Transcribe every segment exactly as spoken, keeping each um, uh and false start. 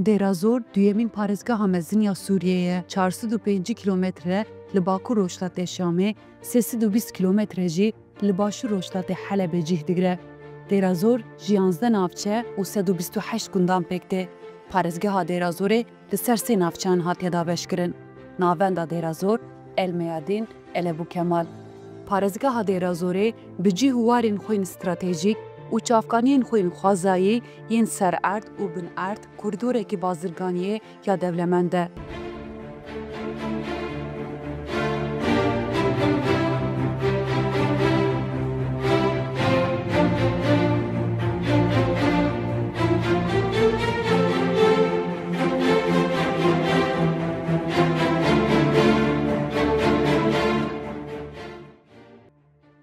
Dêrazor duyemîn parêzgeha mezin ya Sûriyê ye. Çar sed û pêncî kîlometre li bakur rojhilatê Şamê, sê sed û bîst kîlometre jî li başûr rojhilatê Helebê cih digire. Dêrazor ji yanzdeh navçe û sed û bîst û heşt gundan pêk tê. Parêzgeha Dêrazorê li ser sê navçeyan hatiye dabeşkirin. Navenda Dêrazor, El Meyadîn, El Ebû Kemal. Parêzgeha Dêrazorê bi cih û warên xwe yên stratejîk û çavkaniyên xwe yên xwezayî yên ser erd û bin erd korîdorekî bazirganiyê ya dewlemend e.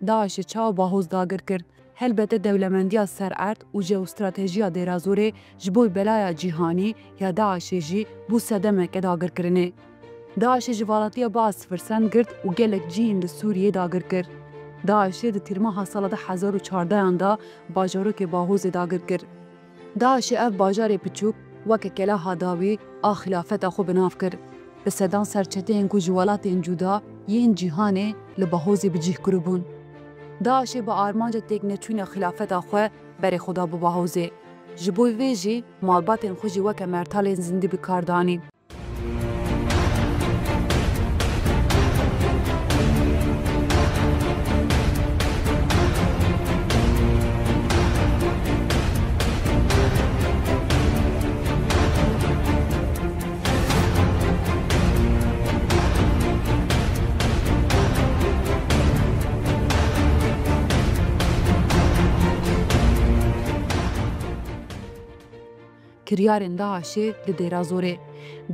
DAIŞê çawa Bahoz dagir kir? Helbete dewlemendiya ser erd û jeostratejiya Dêrazorê ji bo belaya cîhanî ya DAIŞê jî bû sedemeke dagirkirinê. DAIŞê ji valatiya Baas firsend girt û gelek cihên li Sûriyê dagir kir. DAIŞê di tîrmeha sala du hezar û çardehan de bajarokê Bahozê dagir kir. DAIŞê ev bajarê piçûk weke keleha dawî a xilafeta xwe bi nav kir. Bi sedan ser çeteyên ku ji welatên cuda yên cîhanê li Bahozê bi cih kiribûn. DAIŞê bi armanca têkneçûna xilafeta xwe berê xwe dabû Bahozê. Ji bo vê jî malbatên xwe jî weke mertalên zindî bi kar danî. Kiryarên DAIŞê li Dêrazorê.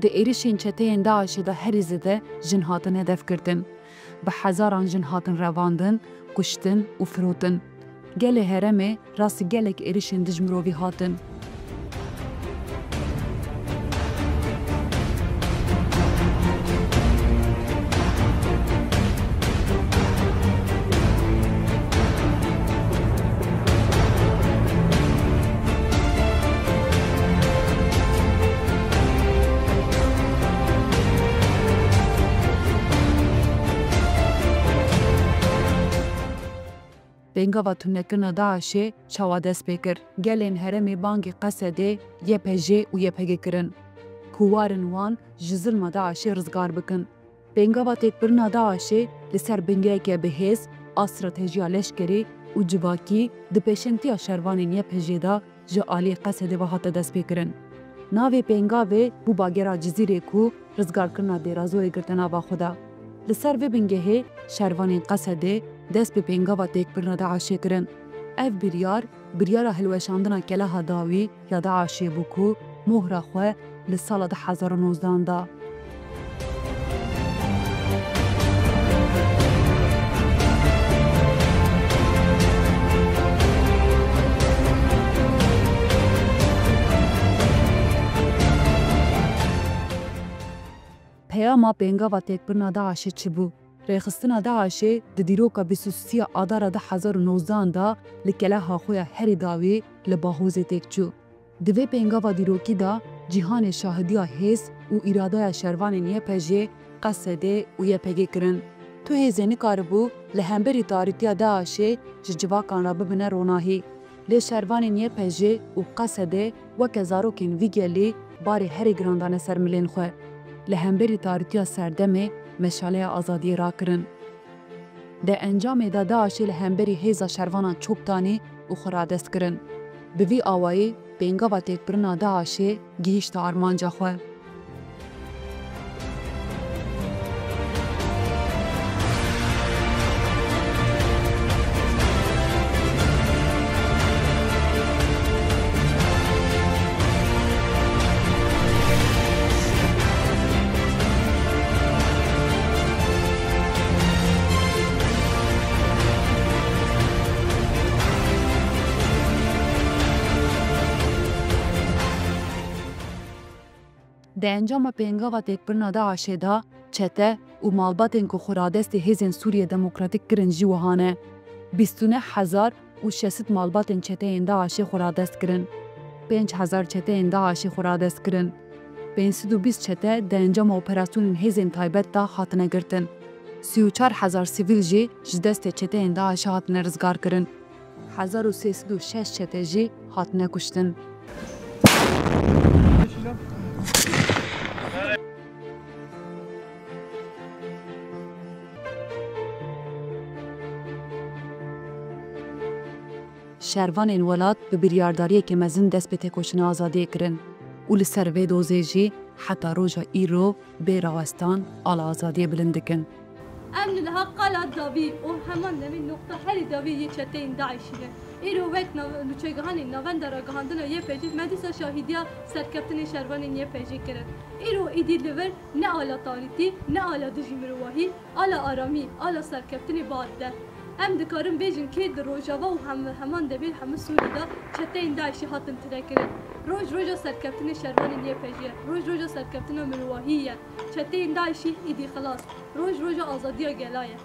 Di êrişên çeteyên DAIŞê de herî zêde jin hatin hedefgirtin. Bi hezaran jin hatin revandin, kuştin û firotin. Gelê herêmê rastî gelek êrişên dijmirovî hatin. Pêngava tunekirina DAIŞê çawa dest pê kir? Gelên herêmê bangê Qesedê, YPJ û YPG kirin, ku warin wan ji zilma DAIŞê rizgar bikin. Pêngava têkbirina DAIŞê li ser bingeheke bi hêz a stratejiya leşkerî û civakî di pêşengtiya şervanên YPJê de ji aliyê Qesedê ve hate destpêkirin. Navê pêngavê bû bagera Cizîrê ku rizgarkirina Dêrazorê girte nava xwe de. Li ser vê bingehê şervanên Qesedê dest bi pêngava têkbirina DAIŞê kirin. Ev biryar, biryara hilweşandina keleha dawî ya DAIŞê bû ku mohra xwe li sala du hezar û nozdehan da. Peyama pêngava têkbirina DAIŞê çi bû? Rêxistina DAIŞê di dîroka bîst û sê ya Adara du hezar û nozdehan de li keleha xwe ya herî dawî li Bahozê têk çû. Di vê pêngava dîrokî de cîhanê şahidiya hêz û îradaya şervanên YPJê, Qesedê û YPGê kirin. Tu hêzê nikaribû li hemberî tarîtiya DAIŞê ji civakan re bibine ronahî. Lê şervanên YPJê û Qesedê weke zarokên vî gelî barê herî giran dane ser milên xwe. Li hemberî tarîtiya serdemê meşaleya azadiyê rakirin. Di encamê de DAIŞê li hemberî hêza şervanan çok danî û xwe radest kirin. Bi vî awayî pêngava têkbirina DAIŞê gihîşte armanca xwe. Di encama pêngava têkbirina DAIŞê de çete û malbatên ku xwe radestê Hêzên Sûriyê Demokratîk kirin jî wiha ne: bîst û neh hezar û şeş sed malbatên çeteyên DAIŞê xwe radest kirin. Pênc hezar çeteyên DAIŞ'î xwe radest kirin. Pênc sed û bîst çete di encama operasyonên hêzên taybet de hatine girtin. Sî û çar hezar sivîl jî ji destê çeteyên DAIŞ'ê hatine rizgarkirin. Hezar û sê sed û şeş çete jî hatine kuştin. Şervanên welat bi biryardariyeke mezin dest bi têkoşîna azadiyê kirin û li ser vê dozê jî heta roja îro bê rawestan ala azadiyê bilind dikin. Em li niha qala dawî û heman demê noqta herî dawî yê çeteyên DAIŞ'î ne. Îro wek nav-, nûçegihanên Navenda Ragihandina Y P G me dîsa şahîdiya serkeftinê şervanên Y P G kirin. Îro êdî li vir ne ala tarîtî, ne ala dijî mirovahî, ala aramî, ala serkeftinê bi ad de. Em dikarin bêjin kê di Rojava û hem-, heman demê hemû Sûrî de çeteyên DAIŞ'î hatin tinekirin. Roj roja serkeftinê şervanên Y P G ye. Roj roja serkeftina mirovahî ye. Çeteyên DAIŞ'î êdî xilas. Roj roja azadiya gela ye.